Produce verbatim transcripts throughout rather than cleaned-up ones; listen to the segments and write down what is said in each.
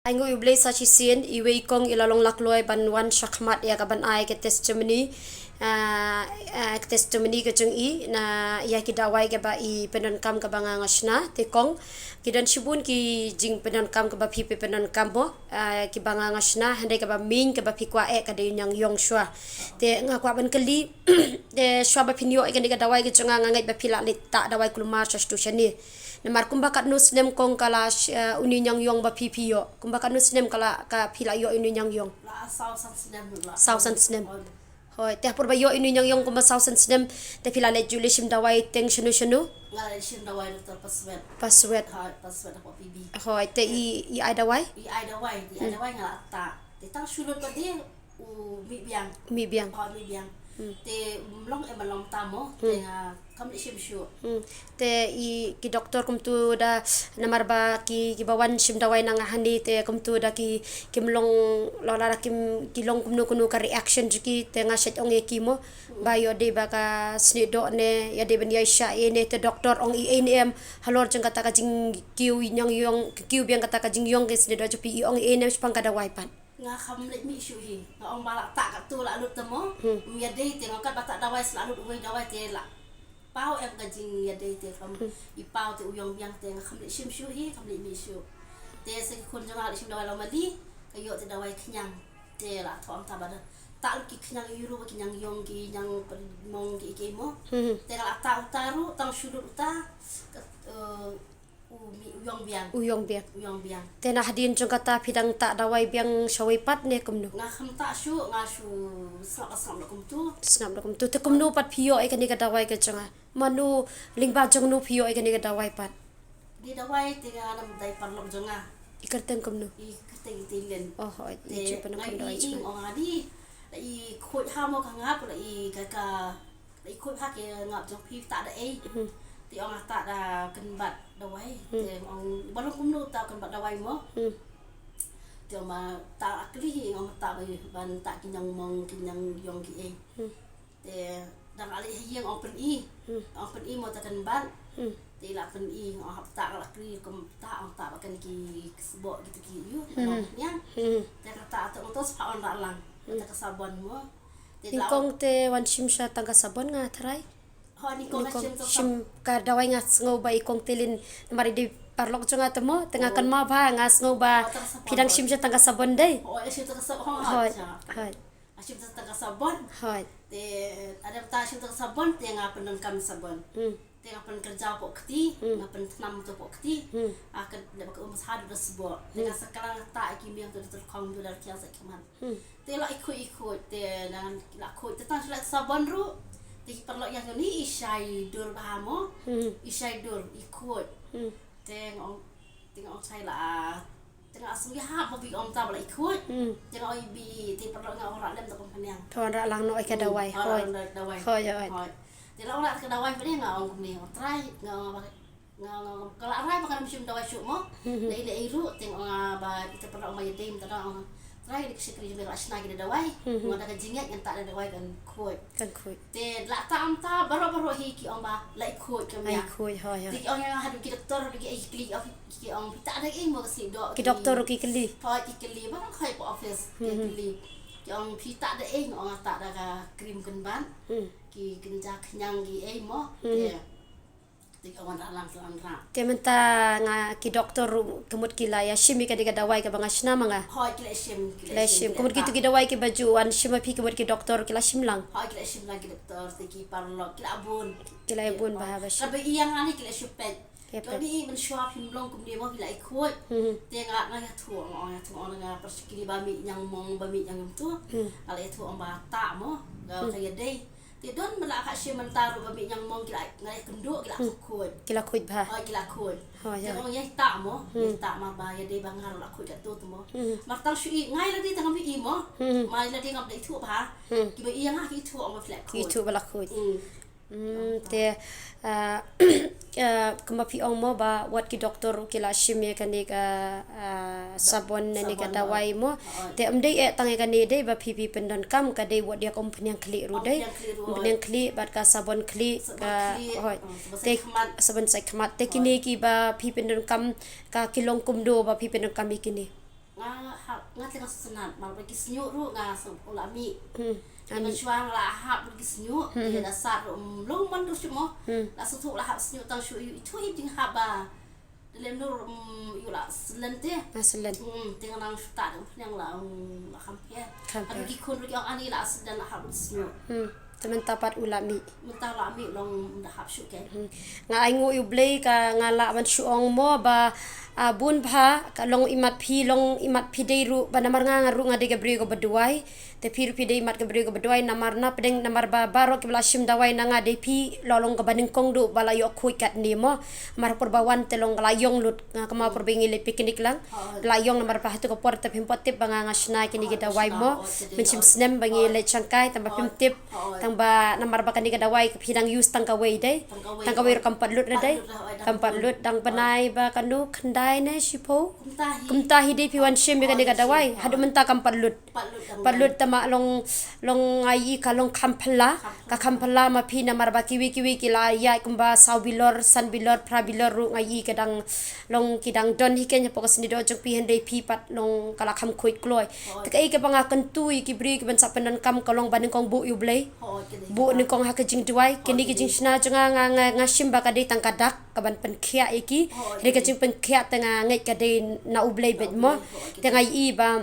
Ai nguh ïa U Blei sa shisien, iwei i kong i la long lakloi ban wan shakhmat ïa ka ban ai ka testimony. Ah, ah, ka testimony ka jong i na ïa ki dawai kaba i pyndonkam kaba nga nga shna, te kong. Ki don shibun ki jingpyndonkam kaba phi phi pyndonkam mo, ah, kiba nga nga shna, hynrei kaba main kaba phi kwah eh ka dei u ñiangïong shuwa. Te nga kwah ban kylli, te shuwa ba phin ïoh ïa kane ka dawai ka jong nga, nga ngeit ba phi la leit tah dawai kulmar sha shatei shane. Namar kumba katno snem kong ka la sh-, eh, une u ñiangïong ba phi phi ïoh? Kumba katno snem ka la, ka phi la ïoh une u ñiangïong? La saw san snem la. Saw san snem. Hooid. Hooid, te ha por ba ïoh une u ñiangïong kumba saw san snem, te phi la leit ju leit shim dawai teng shano shano? Nga la leit shim dawai Doctor Paswet. Paswet. Hooid, Paswet hapoh P B. Hooid, te i, i ai dawai? I ai dawai, i ai dawai nga la tah. Te tang shu lut pat de u mih biang. Mih biang. Hooid, mih biang. Hmm. Te ym long em, ym long tam mo, te nga kham leit shim shuh. Hmm. Te i ki doktor kumtu da, namar ba ki, kiba wan shim dawai na nga hangne te kumtu da ki, kim long, la la da kim, ki long kumno kumno ka reaction jong ki, te nga shait ong ïa ki mo. Ba ïoh dei ba ka snieh doh ne, ïoh dei ban ïaishah ïa ne, te doktor ong ei ei ne em halor jong kata ka jingkiew ñiangïong, kiew biang kata ka jingïong ka snieh doh jong phi, i ong ei ei ne em shaphang ka dawai pat? Nga kham leit mih shuh hi. Nga ong ba la tah katto la lut te mo. Hmm. Ym ïadei te nga kat ba tah dawai sa la lut uwei dawai te la paw em ka jingïadei te kham i paw te u ïong biang te nga kham leit shim shuh hi, kham leit mih shuh. Te sa ki khun jong nga la leit shim dawai Lawmali, ka ïoh te dawai khñiang. Te la thoh ong ta ba da tah lut ki khñiang ïa u ruh, ki ñiangïong, ki ñiangpynmong, ki ki mo. Hmm. Te nga la tah uta ruh, tang shu lut uta, ka, eh, u mih, u ïong biang. U ïong biang. U ïong biang. Te na hadien jong kata phi dang tah dawai biang shawei pat ne kumno? Nga kham tah shuh, nga shu sngap ba sngap noh kumtu. Sngap noh kumtu. Te kumno pat phi ïoh ïa kane ka dawai ka jong nga? Mano lyngba jong no phi ïoh ïa kane ka dawai pat? Kane ka dawai te nga na ka bynta i paralok jong nga. I kyrteng kumno? I kyrteng i Teilen. Oh, hooid. Te i ju pyndonkam dawai jong nga. Nga i ong nga di, la i khuid ha mo ka ngap, la i ka ka la i khuid ha ka ngap jong phi, tah da ei. Hmm. Te ong nga tah da kynbat dawai. Hmm. Te ong ba long kumno tah kynbat dawai mo. Hmm. Te ong ba tah, la kylli hi, ong tah ba ban tah ki ñiangmong, ki ñiangïong ki ei. Hmm. Te dang la leit ha ïing ong pyni. Hmm. Ong pyni mo tah kynbat. Hmm. Te la pyni, ong hap tah, la kylli kum tah, ong tah ba kane ki sboh kito ki ïu. Hmm. Ong niang. Hmm. Te kata te ong to sa wanrah lang. Hmm. Te ka sabon mo. Nyngkong te wan shim sha tang ka sabon nga tharai. Ho, nyngkong nga shim tang ka sabon. Nyngkong shim ka dawai nga sngew ba i kong Teilen, namar i dei paralok jong nga te mo, te nga kynmaw ba nga sngew ba phi dang shim sha tang ka sabon dei. Ho, nga shim tang ka sabon. Hooid, hooid. Nga shim tang ka sabon. Hooid. Te hadien ba nga shim tang ka sabon te nga pyndonkam sabon. Hmm. Te nga pynkyrjaw hapoh kti, hmm, nga pynthnam to hapoh kti. Hmm. Ah, ka, leh ba ka um bha haduh da sboh. Te nga, hmm, sa ka la nga tah ïa ki miang to da tyrkhong to da rkhiang sa khmat. Hmm. Te la i khuid i khuid, te la, la khuid, te tang shu la sabon ruh. Te ki paralok ïa nga ni i shai dur bha mo. Hmm. I shai dur, i khuid. Hmm. Te nga ong, te nga ong shai la, te nga sngew ïahap ba i ong ta ba la i khuid. Hmm. Te nga ong i bi, te paralok nga ong rah lem da kum pynïang. Phi wanrah lang noh ïa ka dawai. Hmm, wanrah lang da dawai. Hooid, hooid. Hooid. Te la wanrah ka dawai pynïang nga ong kumne, nga trai, nga ong ba nga, nga, nga, ka la rai ba kan ym shim dawai shuh mo. Hmm. Lei lei ruh, te nga ong ba ita paralok ong ba ïa dei mynta da ong. Trai, da ka shakri jong me la shna ki da dawai. Hmm. Nga da ka jingngeit ngan tah da dawai kan khuid. Kan khuid. Te la tah ym tah baroh baroh hi ki ong ba la i khuid ka mia. La i khuid, hooid, hooid. Te ki ong ïa nga haduh ki doktor haduh ki ei ki kylli, ki ong phi tah da ei mo ka snieh doh. Ki doktor ki kylli. Hooid, ki kylli, ba nga khoi hapoh office ki kylli. Ki ong phi tah da ei, nga ong nga tah da ka cream kynbat. Hmm. Ki kynja khñiang ki ei mo. Hmm. Te Te ka wanrah lang, ka wanrah. Te mynta nga ki doktor ruh ka mut ki la ïa shim ïa kane ka dawai kaba nga shna ma nga. Hooid, ki la shim, ki la shim. Ka mut kitu ki dawai kiba ju wan shim ma phi ka mut ki doktor ki la shim lang. Hooid, ki la shim lang ki doktor, te ki paralok ki la bun. Ki la bun bha ba shim. Kaba ïa nga ni ki la shu peit. Ki la peit. Kaba ni mynshuwa phim long kumne mo, phi la i khuid. Hmm. Te nga, nga ïathuh, nga ïathuh, nga pyrshah kine ba mih ñiangmong, ba mih ñiangmong tu. Hmm. Nga la ïathuh ong ba tah mo, ka, hmm, ka ïadei. Te don ba la ka shim mynta ruh ba mih ñiangmong ki la, nga ïakynduh ki la khuid. Ki la khuid bha. Oh, ki la khuid. Oh, ïa. Te ong ïa tah mo, ïa tah ma ba ïadei ba nga ruh la khuid katto te mo. Hmm. Mar tang shu i, nga ïa lade tang ngam i mo. Hmm. Ma ïa lade ngam da ithuh bha. Hmm. Kiba i ïa nga ki ithuh ong ba phi la khuid. Ki ithuh ba la khuid. Hmm. Hmm, te, ah, ah, kumba phi ong mo ba wat ki doktor ruh ki la shim ïa kane ka, ah, sabon ne ka dawai mo. Hooid. Te ym dei eh tang ïa kane dei ba phi phi pyndonkam, ka dei wat ïa ka umphniang khlieh ruh dei. Umphniang khlieh ruh. Umphniang khlieh bad ka sabon khlieh, sabon khlieh, hooid. Oh, sabon sait khmat. Te sabon sait khmat. Te kine kiba phi pyndonkam ka ki long kumno ba phi pyndonkam ïa kine? Nga Nga te nga sngewtynnat, mar ba ki sniuh ruh nga sngewthuh la mih. Hmm. Te ban shuwa nga la hap ruh ki sniuh, te da sat ruh, mm, long ban ruh shuh mo. Hmm. La sngewthuh la hap sniuh tang shu ïoh ithuh i jinghap ba. Da lem ruh, mm, ïoh la slen te. La slen. Hmm, te nga nang shu ta dang pynïang la, mm, la kham pher. Kham pher. Ki khun ruh ki ong ani la slen la hap ruh sniuh. Hmm. Te mynta pat u la mih. Mynta la mih long da hap shuh ke. Hmm. Nga ainguh ïa u Blei ka nga lah ban shu ong mo ba, ah, bun bha ka long imat phi, long imat phi dei ruh ba namar nga, nga ruh nga dei ka briew kaba duwai. Te phi ruh phi dei imat ka briew kaba duwai namar na pdeng namar ba baroh kiba la shim dawai na nga dei phi la long kaba nyngkong duh ba la ïoh khuid katne mo. Mar por ba wan te long ka la ïong lut nga kama por ba ngi leit picnic lang. Oh. Ka la ïong namar ba hatu ka por te phim pat tip ba nga nga shna kine ki dawai mo. Mynshem snem ba ngi leit shangkai tang ba phim tip. Tang ba namar ba kane ka dawai ka phi dang use tang kawei dei. Tang kawei ruh kam pat lut re dei. Kam pat lut dang bnai ba kano khyndai ne shiphew. Kumta hi dei phi wan shim ïa kane ka dawai. Haduh mynta kam pat lut. Pat lut tang ba long, long nga ïohi ka long kham phylla. Ka kham phylla ma phi namar ba kiwei kiwei ki la ïaid kumba saw bilor, san bilor, phra bilor ruh nga ïohi ka dang long ki dang don hi keiñ hapoh ka snieh doh jong phi hynrei phi pat long ka la kham khuid kloi. Te kaei kaba nga kyntu ïa ki briew kiban sa pyndonkam ka long ba nyngkong buh ïa u Blei. Buh nyngkong ha ka jingduwai, kine ki jingshna jong nga nga, nga, nga shim ba ka dei tang ka dak kaban pynkhiah ïa ki. Hynrei ka jingpynkhiah te nga ngeit ka dei na u Blei beit mo. Te nga ïohi ba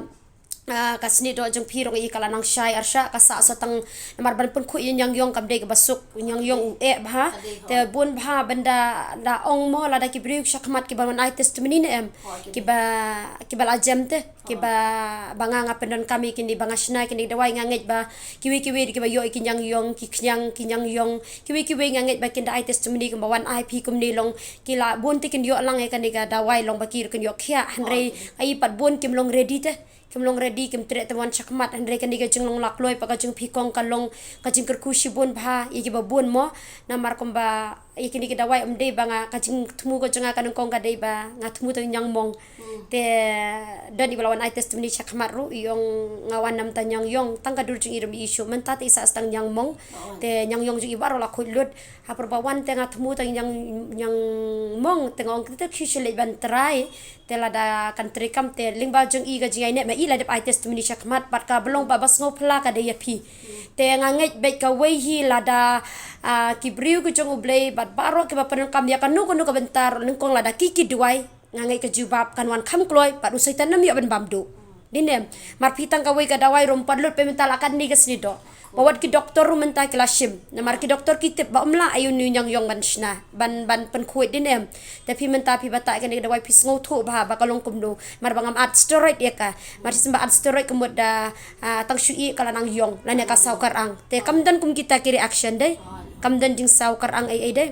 ah, ka snieh doh jong phi ruh nga ïohi ka la nang shai arshah ka sah sa tang namar ban pynkhuid ïa u ñiangïong kam dei kaba suk, u ñiangïong u eh bha. Te bun bha ban da, da ong mo lada ki briew shakhmat kiba wan ai testimony ne em. Kiba, kiba la jem te, kiba ba nga nga pyndonkam ïa kine ba nga shna kine dawai nga ngeit ba kiwei kiwei kiba ïoh ïa ki ñiangïong, ki khñiang, ki ñiangïong, kiwei kiwei nga ngeit ba kin da ai testimony kumba wan ai phi kumne long ki la bun te kin ïoh lang ïa kane ka dawai long ba ki ruh kin ïoh khiah hynrei nga ïohi pat bun kim long ready te. Kim long ready, kim treh te wan shakhmat, hynrei kane ka jinglong la kloi pat ka jingphi kong ka long ka jingkyrkhu shibun bha ïa kiba bun mo. Namar kumba ïa kine ki dawai ym dei ba nga ka jingthmu ka jong nga ka nyngkong ka dei ba nga thmu tang ñiangmong. Te don iba la wan ai testimony shakhmat ruh i ong nga wan nam tang ñiangïong tang ka dur jong i ruh ym issue mynta te i sah sa tang ñiangmong. Te ñiangïong jong i baroh la khuid lut. Ha por ba wan te nga thmu tang ñiang, ñiangmong te nga ong te shu shu leit ban try. Te lada kan treikam te lyngba jong i ka jingïaineh ma i la dep ai testimony shakhmat bad kaba long ba, ba sngewphylla ka dei ïa phi. Te nga ngeit beit kawei hi lada, ah, ki briew ki jong u Blei bad baroh kiba pyndonkam ïa kano kano ka bynta ruh nyngkong lada ki ki duwai nga ngeit ka jubab kan wan kham kloi bad u Soitan ym ïoh ban bam duh. Dei ne em, mar phi tang kawei ka dawai ruh ym pat lut phi mynta la katne ka snieh doh. Ba wat ki doktor ruh mynta ki la shim. Namar ki doktor ki tip ba ym lah ïa une u ñiangïong ban shna, ban, ban pynkhuid dei ne em. Te phi mynta phi ba tah kane ka dawai phi sngewthuh bha ba ka long kumno. Mar ba ngam add steroid ïa ka. Mar shisien ba add steroid ka mut da, ah, tang shu ïeh ka la nang ïong lane ka saw kyrang. Te kam don kum kita ki reaction dei. Kam don jingsaw kyrang ei ei dei.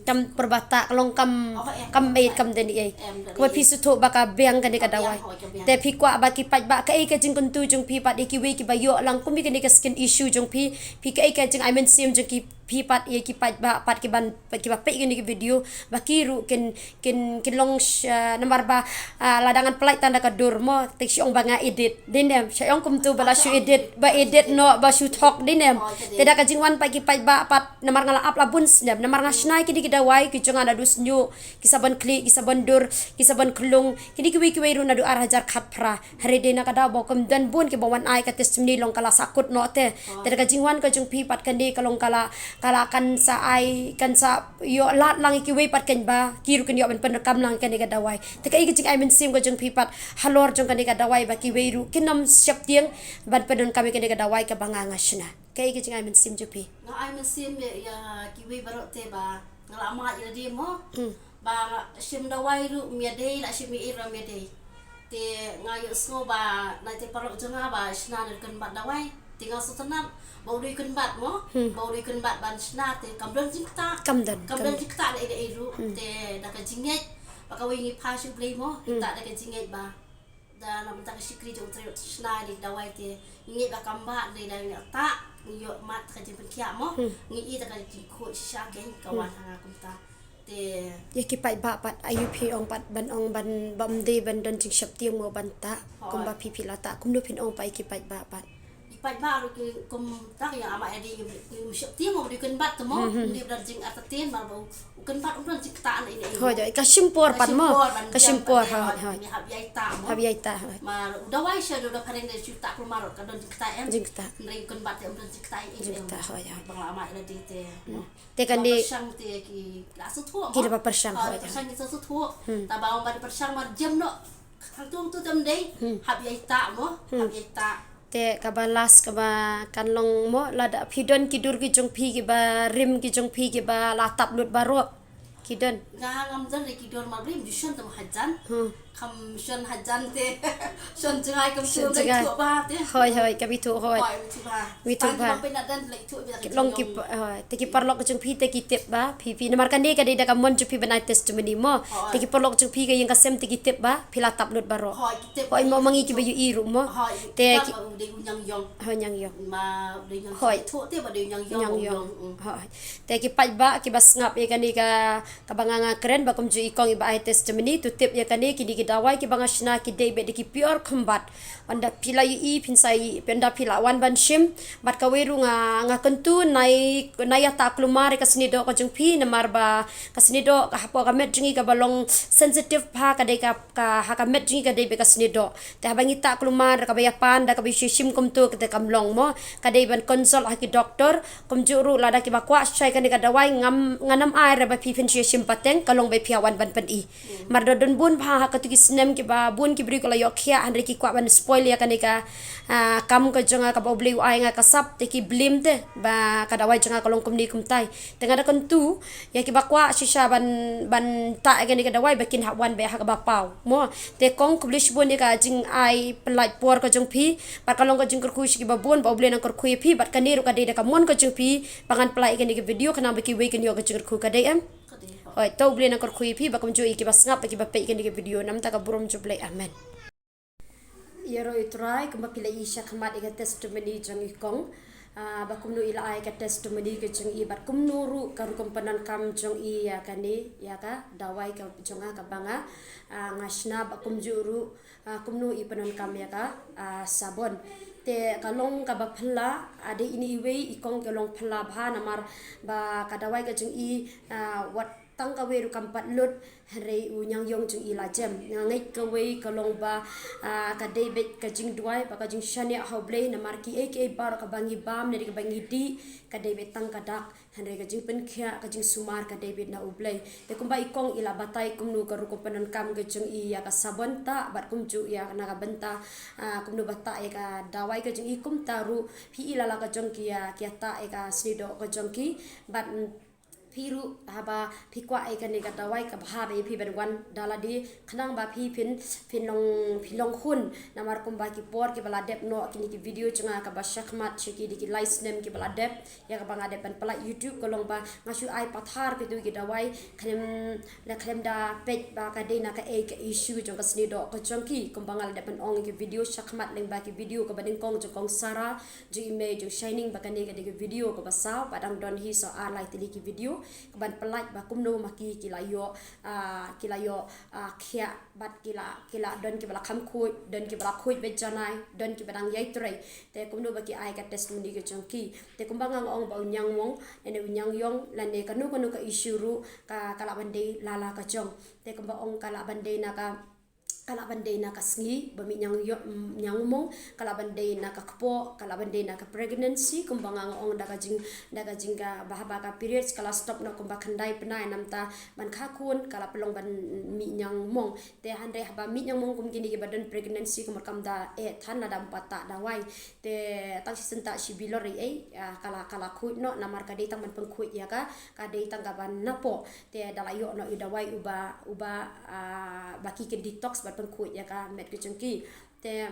Kam pyrba tah ka long kam, kam meit kam dei ei. Kaba phi sngewthuh ba ka biang kane ka dawai. Te phi kwah ba ki paidbah kaei ka jingkyntu jong phi pat ïa kiwei kiba ïoh lang kum ïa kane ka skin issue jong phi. Phi kaei ka jingai mynsiem jong ki phi pat ïa ki paidbah pat kiban, kiba peit kane ka video ba ki ruh kin, kin, kin long sh-, ah, namar ba, ah, lada ngan pynlait tang da ka dur mo te ki shu ong ba nga edit. Dei ne em, shu ong kumtu ba la shu edit, ba edit noh, ba shu thok dei ne em. Te da ka jingwan pat ki paidbah pat namar nga la ap la bun snem, namar nga shna kine ki dawai ki jong nga naduh shñiuh, ki sabon khlieh, ki sabon dur, ki sabon khyllung, kine kiwei kiwei ruh naduh ar hajar khatphra. Hynrei dei na ka daw ba kum don bun kiba wan ai ka testimony long ka la sahkut noh te. Te da ka jingwan ka jong phi pat kane ka long ka la, ka la kan sa ai, kan sa ïoh lad lang ïa kiwei pat keiñ ba ki ruh kin ïoh ban pyndonkam lang kane ka dawai. Te kaei ka jingai mynsiem ka jong phi pat halor jong kane ka dawai ba kiwei ruh kin ym sheptieng ban pyndonkam ïa kane ka dawai kaba nga nga shna. Kaei ka jingai mynsiem jong phi? Nga ai mynsiem ïa, ïa kiwei baroh te ba nga la mad ïa lade mo. Hmm. Ba nga shim dawai ruh ym ïadei, la shim ïa ei ruh ym ïadei. Te nga ïohsngew ba na te paralok jong nga ba shna na kynbat dawai. Te nga sngewtynnat ba u dei kynbat mo, hmm, ba u dei kynbat ban shna te kam don jingktah. Kam don, kam don jingktah na ei na ei ruh. Hmm. Te da ka jingngeit ba kawei ngi phai sha U Blei mo, hmm, kita da ka jingngeit ba da na bynta ka shakri jong U Trai shna ïa ki dawai te ngi ngeit ba kam bah, dei da ngi ïoh tah, ngi ïoh mad ka jingpynkhiah mo, hmm, ngi i da ka jingkhuid shisha kein ka, hmm, wan ha nga kumta. Te ïa ki paidbah pat aïu phi ong pat ban ong ban ba ym dei ban don jingsheptieng mo ban tah, hooid, kumba phi phi la tah, kumno phin ong pat ïa ki paidbah pat? Ïa Paidbah ruh ki kum tang ïa ama edi ki mshep tieng u dei kynbat te mo. Hmm, hmm. Dei u don jingartatien mar ba u kynbat u don jingktah na ine. Hoi, hoi, ka shim por pat mo. Ka shim por, hoi, hoi. Hap ïai tah mo. Hap ïai tah, hoi. Mar u dawai sha u da phareng da shu tah kulmar ka don jingktah em. Jingktah. Hynrei u kynbat te u don jingktah ine. Jingktah, hoi, hoi. Bang la ama edi te. Hmm. Te kan dei. Pyrshang te ki la sngewthuh. Ki la pyrshang, hoi, hoi. Pyrshang ki sngewthuh. Hmm. Taba ong ba pyrshang mar jem noh. Hangtu hangtu te ym dei. Hmm. Hap ïai tah mo. Hmm. Hap ïai tah. Te kaba last kaba kan long mo, lada phi don ki dur ki jong phi kiba rim ki jong phi kiba la tap lut baroh. Ki don. Nga ngam don re ki dur ma brim ju shon tang hajan. Hmm. Kam shon hajan te. Shon jngai kam shon jngai. Hoi, hoi, ka bithuh, hoi. Hoi, bithuh ba. Bithuh ba. Long ki, hoi, te ki paralok jong phi te ki tip ba phi, phi namar kane ka dei da ka mon jong phi ban ai testimony mo. Hoi. Te ki paralok jong phi ka ïing ka sem te ki tip ba phi la tap lut baroh. Hoi, ki tip. Hoi, mo ma ngi kiba ïohi ruh mo. Hoi, te ki, hoi, ñiang ïong. Hoi. Ñiang ïong. Hoi. Te ki paidbah kiba sngap ïa kane ka, kaba nga nga kren ba kumjuh i kong iba ai testimony, to tip ïa kane, kine ki dawai kiba nga shna ki dei beit da ki pure khumbat. Ynda phi la ïohi phin sa ïohi, ynda phi la wan ban shim. Bad kawei ruh nga, nga kyntu nai, nai ïa tah kulmar ïa ka snieh doh ka jong phi, namar ba ka snieh doh ka hapoh ka met jong ngi kaba long sensitive bha, ka dei ka, ka ha ka met jong ngi ka dei beit ka snieh doh. Te haba ngi tah kulmar da kaba ïapan da kaba ïa shim kumto, kata kam long mo. Ka dei ban consult ha ki doktor. Kumjuh ruh lada kiba kwah shai kane ka dawai, ngam, ngan ym ai re ba phi phin shu ïa shim pateng, ka long ba phi ïa wan ban pyni. Mar da don bun bha ha katu ki snem kiba bun ki briew ki la ïoh khiah, hynrei ki kwah ban spoil ïa kane ka, ah, kam ka jong nga kaba U Blei u ai nga ka sap, te ki blame te ba ka dawai jong nga ka long kumne kumtai. Te nga da kyntu ïa kiba kwah shisha ban, ban tah ïa kane ka dawai ba kin hap wan beit ha kaba paw mo. Te kong, khublei shibun ïa ka jingai pynlait por ka jong phi. Bad ka long ka jingkyrkhu sha kiba bun ba U Blei un nang kyrkhu ïa phi, bad kane ruh ka dei da ka mon ka jong phi ba ngan pynlait ïa kane ka video khnang ba kiwei kin ïoh ka jingkyrkhu, ka dei em? Hoi, to U Blei un nang kyrkhu ïa phi bad kumjuh ïa kiba sngap bad kiba peit ïa kane ka video, na ka bynta ka burom jong U Blei. Amen. Ïaroh ïa U Trai, kumba phi la ïohi shakhmat ïa ka testimony jong i kong. Ah, ba kumno i la ai ka testimony ka jong i bad kumno ruh ka rukom pyndonkam jong i ïa kane, ïa ka dawai ka jong nga kaba nga, ah, nga shna, bad kumjuh ruh, ah, kumno i pyndonkam ïa ka, ah, sabon. Te ka long kaba phylla, ah, dei ine iwei i kong ka long phylla bha namar ba ka dawai ka jong i, ah, wat tang kawei ruh kam pat lut, hynrei u ñiang ïong jong i la jem. Nga ngeit kawei ka long ba, ah, ka dei beit ka jingduwai bad ka jingshaniah ha U Blei, namar kiei kiei baroh kaba ngi bam ne kaba ngi dih, ka dei beit tang ka dak, hynrei ka jingpynkhiah, ka jingsumar ka dei beit na U Blei. Te kumba i kong i la batai kumno ka rukom pyndonkam ka jong i ïa ka sabon tah bad kumjuh ïa na ka bynta, ah, kumno ba tah ïa ka dawai ka jong i, kumta ruh phi i la la ka jong ki ïa, ki ïa tah ïa ka snieh doh ka jong ki. Bad, mm, phi ruh haba phi kwah ïa kane ka dawai, ka bha ba ïa phi ban wan da lade khnang ba phi phin, phin long, phi long hun. Namar kumba ki por kiba la dep noh kine ki video jong nga kaba shakhmat sha ki, dei ki lai snem kiba la dep, ïa kaba nga dep ban pynlait YouTube ka long ba nga shu ai pathar kito ki dawai, khlem, la khlem da peit ba ka dei na kaei ka issue jong ka snieh doh ka jong ki. Kumba nga la dep ban ong ïa ki video shakhmat lyngba ki video kaba nyngkong jong kong Sarah, jong i mei jong Shining, ba kane ka dei ka video kaba saw, ba dang don hi saw ar lai tylli ki video kaban pynlait ba kumno ma ki ki la ïoh, ah, ki la ïoh, ah, khiah bad ki la, ki la don kiba la kham khuid, don kiba la khuid beit janai, don kiba dang ïai trei. Te kumno ba ki ai ka testimony ka jong ki. Te kumba nga ong ba u ñiang mong lane u ñiang ïong lane kano kano ka issue ruh ka, ka lah ban dei la la ka jong. Te kumba ong ka lah ban dei na ka, ka lah ban dei na ka sngi ba mih ñiang ïo-, ñiang mong, ka lah ban dei na ka kpoh, ka lah ban dei na ka pregnancy, kumba nga ong da ka jing, da ka jing ka ba haba ka periods ka la stop noh kumba khyndai bnai, namta ban kha khun ka la pynlong ban mih ñiang mong. Te hynrei haba mih ñiang mong kum kine kiba don pregnancy kumba kam da eh than lada ym pat tah dawai. Te tang shi senta shi bilor ei ei, ah, ka la, ka la khuid noh, namar ka dei tang ban pynkhuid ïa ka, ka dei tang kaban napoh. Te da la ïoh noh i dawai uba, uba, ah, ba ki kin detox bad pynkhuid ïa ka met ka jong ki. Te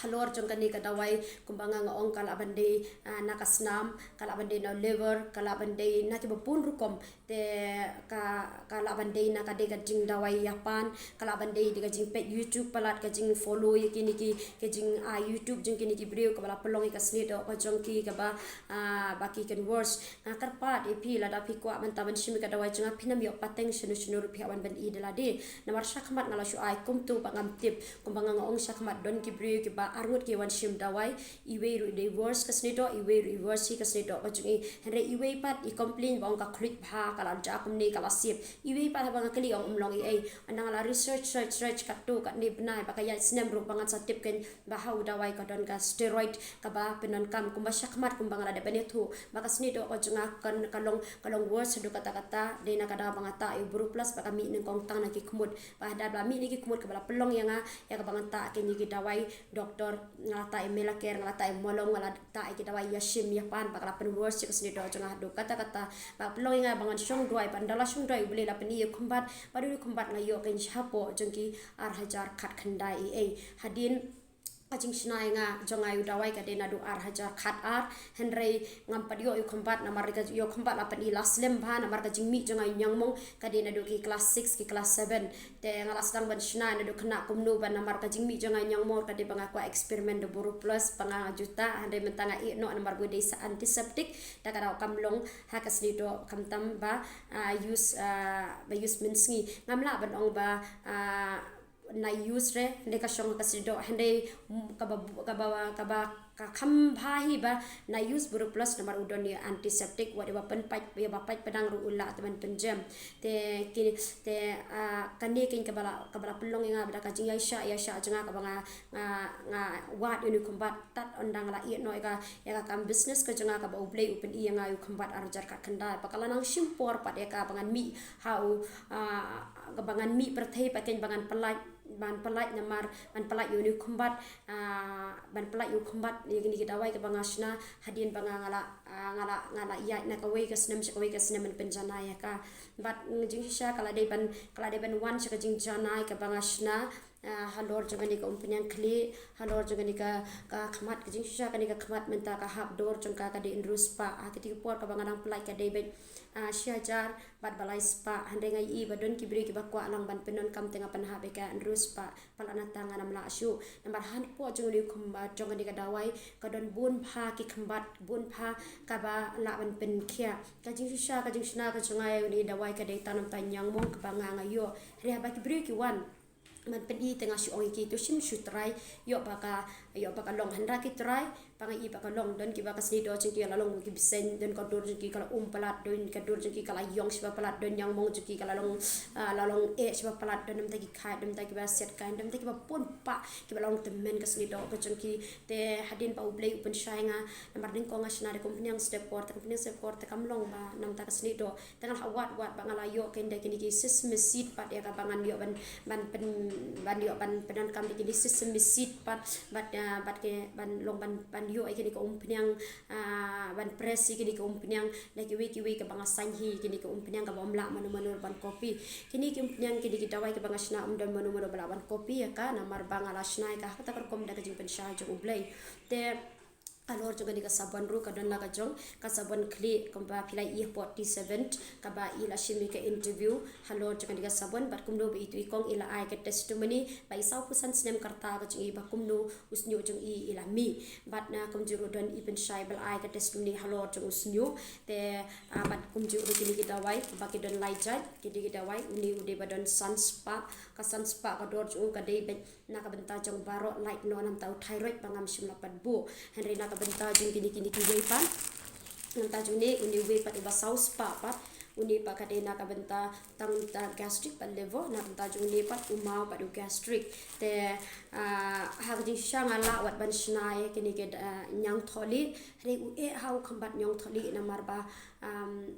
halor jong kane ka dawai kumba nga, nga ong ka lah ban dei, ah, na ka snam, ka lah ban dei na liver, ka lah ban dei na kiba bun rukom. Te ka, ka lah ban dei na ka dei ka jingdawai ïapan, ka lah ban dei da ka jingpeit YouTube palat, ka jingfollow ïa kine ki, ka jingai YouTube jong kine ki briew kaba la pynlong ïa ka snieh doh ka jong ki kaba, ah, ba ki kan worse. Nga kyrpad ïa phi lada phi kwah mynta ban shim ïa ka dawai jong nga, phin ym ïoh pateng shano shano ruh, phi hap wan ban ïoh da lade. Namar shakhmat nga la shu ai kumto ba ngam tip, kumba nga, nga ong shakhmat don ki briew kiba arngut ki wan shim dawai, iwei ruh i divorce ka snidoh, iwei ruh i divorce ka snidoh ka jong i. Hynrei iwei pat i complain ba ong ka khluit bha, ka la jah kumne, ka la sip. Iwei pat haba nga kylli ong ym long ei ei. Ynda nga la research, search, search katto katne bnai, ba ka ïaid snem ruh ba ngan sa tip kein ba ha u dawai ka don ka steroid kaba pyndonkam kumba shakhmat, kumba nga la dep ban ïathuh ba ka snidoh ka jong nga kan ka long, ka long worse haduh katta katta, dei na ka daw ba nga tah ïa u Boro Plus ba ka mih nyngkong tang na ki khmut. Ba haba la mih na ki khmut kaba la pynlong ïa nga ïa kaba ngan tah kein ïa ki dawai doktor, nga la tah ïa Melacare, nga la tah ïa Molong, nga la tah ïa ki dawai ïa shim ïa pan, ba ka la pyn worse ïa ka snidoh jong nga haduh katta katta. Ba pynlong ïa nga ba ngan shong duwai, ba ynda la shong duwai U Blei la pyni ïa u khymbat, ba dei u khymbat nga ïoh kein shapoh jong ki ar hajar khatkhyndai ei ei. Hadien ka jingshna ïa nga jong nga ïa u dawai ka dei naduh ar hajar khatar, hynrei ngam pat ïoh ïa u khymbat, namar ka ïoh khymbat la pyni la slem bha, namar ka jingmih jong nga ïa u ñiangmong ka dei naduh ki class six, ki class seven. Te nga la sdang ban shna naduh khynnah kumno, ban namar ka jingmih jong nga ïa u ñiangmong ka dei ba nga kwah experiment da Boro Plus ba nga ju tah, hynrei mynta nga ïeh noh namar ba dei sa antiseptic, da ka daw kam long ha ka snidoh, khamtam ba, ah, use, ah, ba use mynsngi. Ngam lah ban ong ba, ah, na use re, hynrei ka shong ha ka snidoh, hynrei, mm, kaba, kaba, kaba, ka kham bha hi ba na use Boro Plus namar u don ïa antiseptic, wat ïa ba pynpait, ïa ba pait pdang ruh u lah te ban pynjem. Te ki, te, ah, kane kein kaba la, kaba la pynlong ïa nga ba da ka jingïaishah, ïaishah jong nga kaba nga, nga, nga wad ïa une u khymbat tad ynda nga la ïeh noh ïa ka, ïa ka kam business ka jong nga kaba U Blei u pyni ïa nga ïa u khymbat ar hajar khatkhyndai. Ba ka la nang shim por pat ïa ka ba ngan mih ha u, ah, kaba ngan mih pyrthei pat kein ba ngan pyllait, ban pyllait namar, ban pyllait ïa une u khymbat, ah, ban pyllait ïa u khymbat, ïa kine ki dawai kaba nga shna, hadien ba nga, nga la, ah, nga la, nga la ïaid na kawei ka snem sha kawei ka snem ban pynjanai ïa ka. Bad, mm, jingshisha ka la dei ban, ka la dei ban wan sha ka jingjanai kaba nga shna, ah, halor jong kane ka umphniang khlieh, halor jong kane ka, ka khmat, ka jingshisha kane ka khmat mynta ka hap dor jong ka ka dei hynriew spah, ha kiti ki por kaba nga dang pyllait ka dei beit, ah, shi hajar bad ba lai spah, hynrei nga ïohi ba don ki briew kiba kwah lang ban pyndonkam te nga pynhap ïa ka hynriew spah, palat na tang ngam lah shuh. Namar hapoh jong une u khymbat jong kane ka dawai ka don bun bha ki khymbat, bun bha kaba lah ban pynkhiah. Ka jingshisha, ka jingshna ka jong nga ïa une u dawai ka dei tang namar ka ñiangmong kaba nga nga ïoh. Hynrei haba ki briew ki wan ban pyni te nga shu ong ïa ki to shim shu try, ïoh ba ka, ïoh ba ka long. Hynda ki try ba nga i ba ka long, don kiba ka snidoh jong ki la long ki bseiñ, don ka dur jong ki ka la um palat, don ka dur jong ki ka la ïong shiba palat, don ñiangmong jong ki ka la long, ah, la long eh shiba palat, don namar ki khaid, don namar kiba siat khaid, don namar kiba pun pah, kiba long tymmen ka snidoh ka jong ki. Te hadien ba U Blei u pynshai nga, namar nyngkong nga shna da ka umphniang step kor, te ka umphniang step kor te kam long ba namar ka snidoh. Te nga la wad wad ba nga la ïoh kein da kine ki sesame seed pat ïa kaba ngan ïoh ban, ban pyn, ban ïoh ban pyndonkam da kine ki sesame seed pat, bad, ah, bad ki ban long ban, ban ïoh ïa kine ki umphniang, ah, ban press ïa kine ki umphniang da kiwei kiwei kaba nga saiñ hi, kine ki umphniang kaba ym lah mano mano ban copy. Kine ki umphniang, kine ki dawai kaba nga shna ym don mano mano ba lah ban copy ïa ka, namar ba nga la shna ïa ka ha kata ka rukom da ka jingpynshai jong U Blei. Te halor jong kane ka sabon ruh ka don la ka jong ka sabon khlieh, kumba phi la ïohi hapoh T seven kaba i la shim ïa ka interview halor jong kane ka sabon, bad kumno ba itu i kong i la ai ka testimony ba i sawphew san snem ka rta ka jong i, ba kumno u shñiuh jong i i la mih. Bad na kumjuh ruh don i pynshai ba la ai ka testimony halor jong u shñiuh. Te, ah, bad kumjuh ruh kine ki dawai ba ki don lai jait, kine ki dawai, une u dei ba don san spah, ka san spah ka dor jong u ka dei beit na ka bynta jong baroh, lait noh namar u thyroid ba ngam shym la pat buh. Hynrei na ka bynta jong kine, kine kiwei pat, namar jong une, une uwei pat uba saw spah pat, une pat ka dei na ka bynta tang namar gastric bad liver, na ka bynta jong une pat u maw bad u gastric. Te, ah, ha ka jingshisha nga lah wat ban shna ïa kine ki, ah, ñiangthohlieh, hynrei u eh ha u khymbat ñiangthohlieh namar ba, um,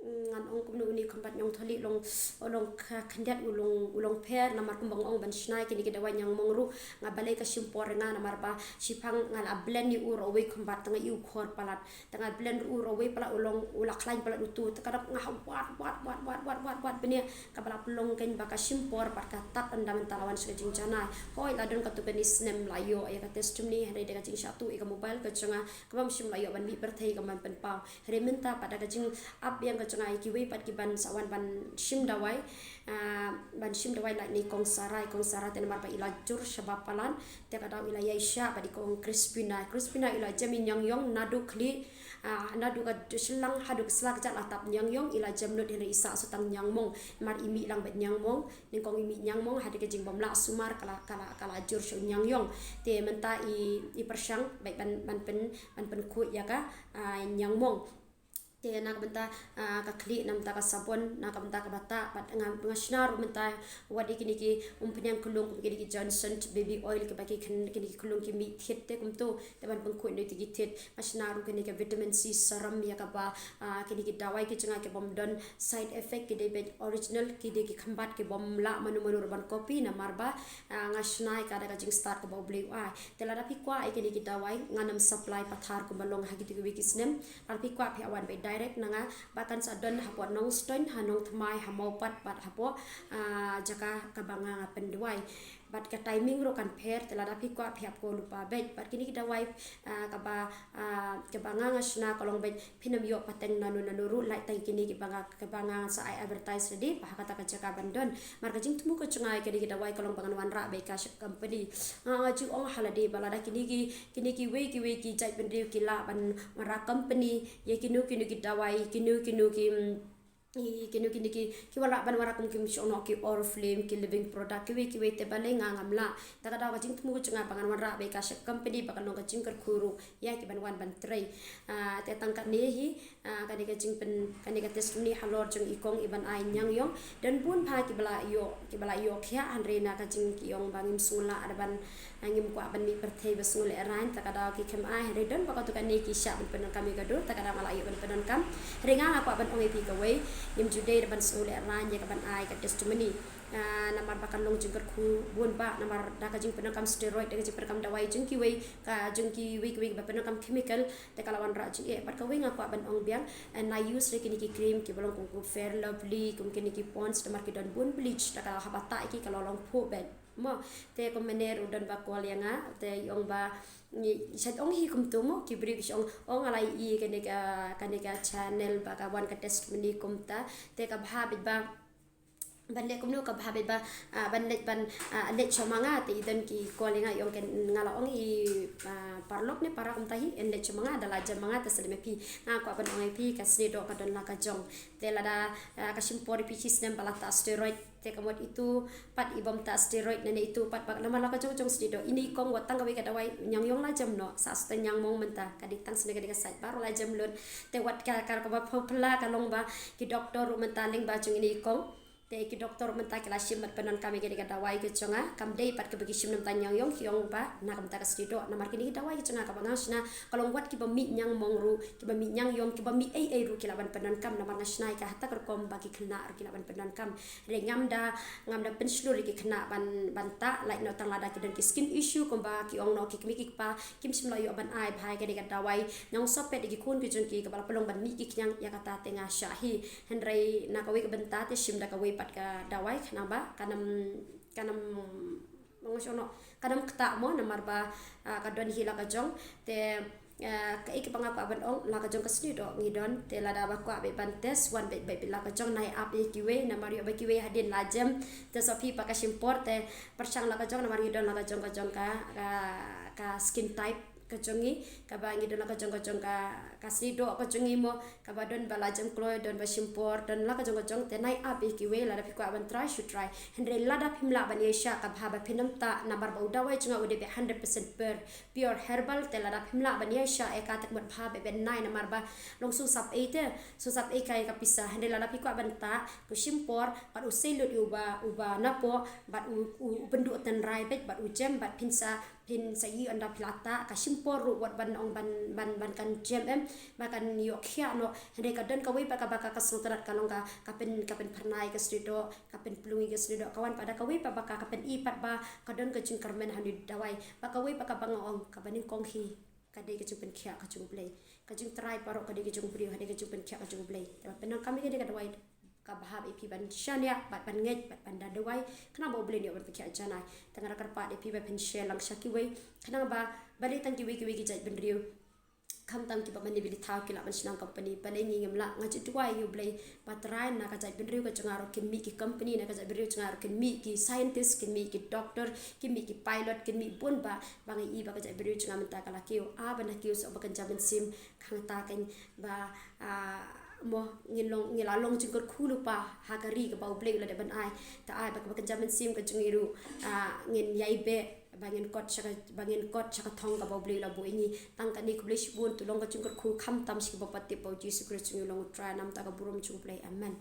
ngan ong kumno, une u khymbat ñiangthohlieh long, u long kha-, khyndiat, u long, u long pher, namar kumba nga ong ban shna ïa kine ki dawai ñiangmong ruh nga balei ka shim por ïa nga, namar ba shiphang nga la blend ïa u ruh uwei u khymbat te nga ïoh u khor palat, te nga blend ruh u ruh uwei palat, u long, u la khlaiñ palat utu, te ka dap nga wad wad wad wad wad bniah, kaba la pynlong kein ba ka shim por bad ka tad ynda mynta la wan sha ka jingjanai. Hooid la don katto katne snem la ïoh ïa ka testimony, hynrei da ka jingshah tuh ïa ka mobile ka jong nga kaba ngam shym la ïoh ban mih pyrthei ka ban pynpaw. Hynrei mynta pat da ka jingap biang ka jong nga ïa kiwei pat ki ban sa wan ban shim dawai, ah, ban shim dawai, like ne i kong Sarai, kong Sarai te namar ba i la jur shaba palat te ka daw i la ïai shah bad i kong Crispina. Crispina i la jem i Niangong naduh khlieh, ah, naduh ka shilliang haduh ka sla kjat la tap Niangong, i la jem lut hynrei i sah shu tang Niangmong namar i mih lang bad Niangmong. Nyngkong i mih Niangmong, hadien ka jingbymlah sumar ka la, ka la, ka la jur sha u Niangong. Te mynta i, i pyrshang bad ban, ban pyn, ban pynkhuid ïa ka, ah, Niangmong. Te na ka bynta, ah, ka khlieh, na ka bynta ka sabon, na ka bynta ka bata, bad nga, nga shna ruh mynta wat ïa kine ki umphniang khyllung kum kine ki Johnson baby oil, kiba ki khyllung ki mih thied te kumto, te ban pynkhuid noh ïa ki thied. Nga shna ruh kine ki vitamin C serum ïa kaba, ah, kine ki dawai ki jong nga ki bym don side effect, ki dei beit original, ki dei ki kham bat, ki bym lah mano mano ruh ban copy namar ba, ah, nga shna ïa ka da ka jingstad kaba U Blei u ai. Te lada phi kwah ïa kine ki dawai, ngan ym supply pathar kumba long ha kito kiwei ki snem. Lada phi kwah phi ïa wan beit direct na nga, ba kan sa don hapoh Nongstoiñ, ha Nongthymmai, ha Mawpat bad hapoh, ah, jaka kaba nga, nga pynduwai. Bad ka timing ruh kan pher, te lada phi kwah phi hap call lypa beit. Bad kine ki dawai, ah, kaba, ah, kaba nga, nga shna ka long beit, phin ym ïoh pateng nano nano ruh, lait tang kine kiba nga, kiba nga sa ai advertise ready ba ha kata ka jaka ban don. Namar ka jingthmu ka jong nga ïa kine ki dawai ka long ba ngan wanrah beit ïa ka company. Nga, nga ju ong ha lade ba lada kine ki, kine kiwei kiwei ki jaitbynriew ki lah ban wanrah company ïa kino kino ki dawai, kino kino ki, mm, i, kino kino ki, ki wanrah ban wanrah kum kim shong noh ki Oriflame, ki Living Product, kiwei kiwei, te balei nga ngam lah. Te ka daw ka jingthmu ka jong nga ba ngan wanrah beit ïa ka company ba kan long ka jingkyrkhu ruh ïa ki ban wan ban trei. Ah, te tang kane hi, ah, kane ka jingpyn, kane ka testimony halor jong i kong i ban ai Niangong. Don bun bha kiba la ïoh, kiba la ïoh khiah, hynrei na ka jingong ba ngim sngewlah da ban, ah, ngim kwah ban mih pyrthei ba sngewlehraiñ, te ka daw ki khlem ai, hynrei don ba katto katne ki shah ban pyndonkam ïa ka dur, te ka daw nga la ïoh ban pyndonkam. Hynrei nga, nga kwah ban ong ïa phi kawei, ngim ju dei da ban sngewlehraiñ ïa ka ban ai ka testimony. Ah, namar ba kan long jingkyrkhu bun bha, namar da ka jingpyndonkam steroid, da ka jingpyndonkam dawai jong kiwei, ka jong kiwei kiwei ba pyndonkam chemical, te ka la wanrah jingeh. Bad kawei nga kwah ban ong biang, eh, nga use re kine ki cream kiba long kum, kum Fair Lovely, kum kine ki Pond's, namar ki don bun bleach, te ka la haba tah ïa ki ka la long phuh beit. Mo, te kumne ruh don ba call ïa nga, te i ong ba, ngi, sha ong hi kumto mo, ki briew ki sha ong, ong nga la ïohi kane ka, kane ka channel ba ka wan ka testimony kumta, te ka bha beit ba, ban leh kumno ka bha beit ba, ah, ban leh ban, ah, leh sha ma nga, te i don ki call ïa nga i ong ken nga la ong i, ah, paralok ne para kumta hi, yn leh sha ma nga, da la jem ma nga te sa leh ma phi. Nga kwah ban ong ïa phi ka snieh doh ka don la ka jong. Te lada, ah, ka shim por ïa phi shi snem ba la tah steroid, te ka mut itu pat i bym tah steroid ne, ne itu pat ba namar la ka jong jong snieh doh. Ine i kong wat tang kawei ka dawai Niangong la jem noh, sa shu tang Niangmong mynta, ka dei tang snieh ka dei ka sait baroh la jem lut. Te wat ka, ka, kaba phylla ka long ba ki doktor ruh mynta lyngba jong ine i kong. Te ki doktor mynta ki la shim bad pyndonkam ïa kane ka dawai ka jong nga, kam dei pat kaba ki shim na bynta Niangong, ki ong ba na ka bynta ka snieh doh, namar kine ki dawai ka jong nga kaba nga shna ka long wat kiba mih Niangmong ruh, kiba mih Niangong, kiba mih ei ei ruh ki lah ban pyndonkam, namar nga shna ïa ka ha kata ka rukom ba ki khynnah ruh ki lah ban pyndonkam. Hynrei ngam da, ngam da pynshlur ïa ki khynnah ban, ban tah, lait noh tang lada ki don ki skin issue, kumba ki ong noh ki kmie ki kpa kim shym la ïoh ban ai bha ïa kane ka dawai. Nongsoh peit ïa ki khun ki jong ki kaba la pynlong ban mih ki khñiang, ïa kata te nga shah hi. Hynrei na kawei ka bynta te shim da kawei pat ka dawai, khnang ba kan ym, kan ym, ma nga shong noh, kan ym ktah mo, namar ba, ah, ka don hi la ka jong. Te, ah, kaei kaba nga kwah ban ong, la ka jong ka snieh doh ngi don, te lada ba kwah beit ban test, wan beit, beit, beit la ka jong, nai ap ïa kiwei, namar ïoh ba kiwei hadien la jem, te sa phi ba ka shim por, te pyrshang la ka jong, namar ngi don la ka jong, ka jong ka, ka, ka skin type ka jong ngi, kaba ngi don la ka jong, ka jong ka, ka snieh doh ka jong ngi mo, kaba don ba la jem kloi, don ba shim por, don la ka jong, ka jong, te nai ap ïa kiwei, lada phi kwah ban try, shu try. Hynrei lada phim lah ban ïai shah, ka bha ba phin ym tah, namar ba u dawai jong nga u dei beit hundred percent pure, pure herbal, te lada phim lah ban ïai shah ïa ka te ka mut bha beit ban nai, namar ba long shu sap ei te, shu sap ei ka ïa ka pisa. Hynrei lada phi kwah ban tah, to shim por, bad u sei lut ïa uba, uba napoh, bad u, u, u pynduh tynrai beit, bad u jem, bad phin sa, phin sa ïohi ynda phi la tah, ka shim por ruh wat ban ong ban, ban, ban kan jem em, ba kan ïoh khiah noh, hynrei ka don kawei pat kaba ka, ka sngewtynnat ka long ka, ka pyn, ka pynphyrnai ka snieh doh, ka pynphlung ïa ka snieh doh, ka wan pat da kawei pat ba ka, ka pyni pat ba ka don ka jingkyrmen ha une u dawai, bad kawei pat kaba nga ong kaba nyngkong hi, ka dei ka jingpynkhiah ka jong U Blei. Ka jingtry baroh ka dei ka jong u briew, ha dei ka jingpynkhiah ka jong U Blei. Te ba pyndonkam ïa kane ka dawai, ka bha ïa phi ban shaniah, bad ban ngeit, bad ban da dawai, khnang ba U Blei un ïoh ban pynkhiah janai. Te nga da kyrpad ïa phi ba phin share lang sha kiwei, khnang ba, balei tang kiwei kiwei ki jaitbynriew Khamtam kiba mane bili thaw ki lah ban shnong company. Balei ngi ngim lah? Nga ju duwai ïa u Blei ba Trai, na ka jaitbynriew ka jong nga ruh kin mih ki company, na ka jaitbynriew jong nga ruh kin mih ki scientist, kin mih ki doctor, kin mih ki pilot, kin mih bun ba, ba ngi i ba ka jaitbynriew jong nga mynta ka la kiew. A ba na kiew soh ba kan jam mynsiem, khamtam kan ba, ah, mo ngin long, ngi la long jingkyrkhu lypa ha ka ri kaba u Blei u la dep ban ai. Ta ai ba kaba kan jam mynsiem ka jong ngi ruh, ah, ngin ïai beh ba ngin kot sha ka, ba ngin kot sha ka thong kaba u Blei u la buh ïa ngi. Tang kane, khublei shibun, to long ka jingkyrkhu khamtam sha kiba pat tip ba u Jisu Khrist jong ngi u long u Trai. Namar ka burom jong u Blei. Amen.